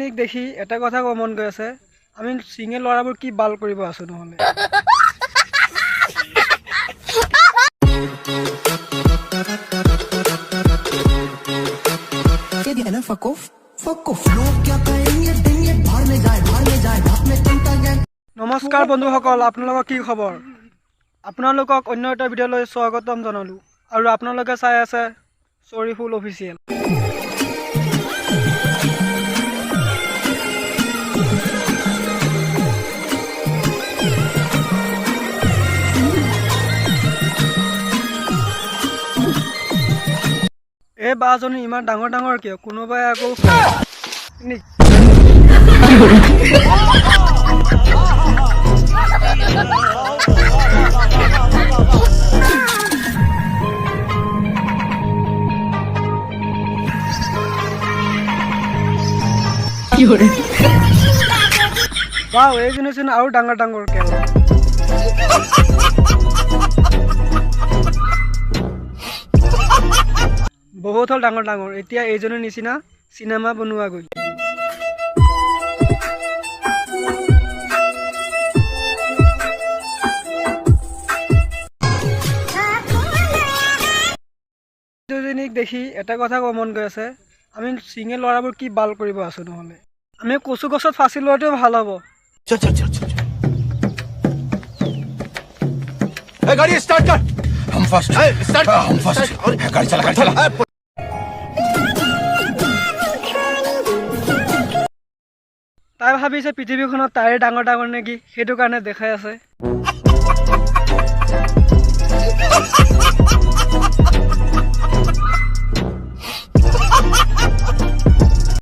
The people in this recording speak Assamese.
দুজনীক দেখি এটা কথা ক'ব মন গৈ আছে, আমি চিঙেল ল'ৰাবোৰ কি বাল কৰিব আছো নহ'লে। নমস্কাৰ বন্ধুসকল, আপোনালোকৰ কি খবৰ? আপোনালোকক অন্য এটা ভিডিঅ'লৈ স্বাগতম জনালোঁ আৰু আপোনালোকে চাই আছে শ্বৰিফুল অফিচিয়েল। এই বাজনী ইমান ডাঙৰ ডাঙৰ কিয়? কোনোবাই আকৌ বাও, এইজনীচোন আৰু ডাঙৰ ডাঙৰ কেলা। বহুত হ'ল ডাঙৰ ডাঙৰ, এতিয়া এইজনীৰ নিচিনা চিনেমা বনোৱা গ'ল। দুজনীক দেখি এটা কথা ক'ব মন গৈ আছে, আমি চিঙেল ল'ৰাবোৰ কি বাল কৰিব আছো নহ'লে। আমি কচু গছত ফাঁচি লোৱাটোৱে ভাল হ'ব। चल चल चल चल चल, गाड़ी स्टार्ट कर। हम फर्स्ट। स्टार्ट। हम फर्स्ट। गाड़ी चला, गाड़ी चला। তাই ভাবিছে পৃথিৱীখনত তাইৰে ডাঙৰ ডাঙৰ নেকি, সেইটো কাৰণে দেখাই আছে।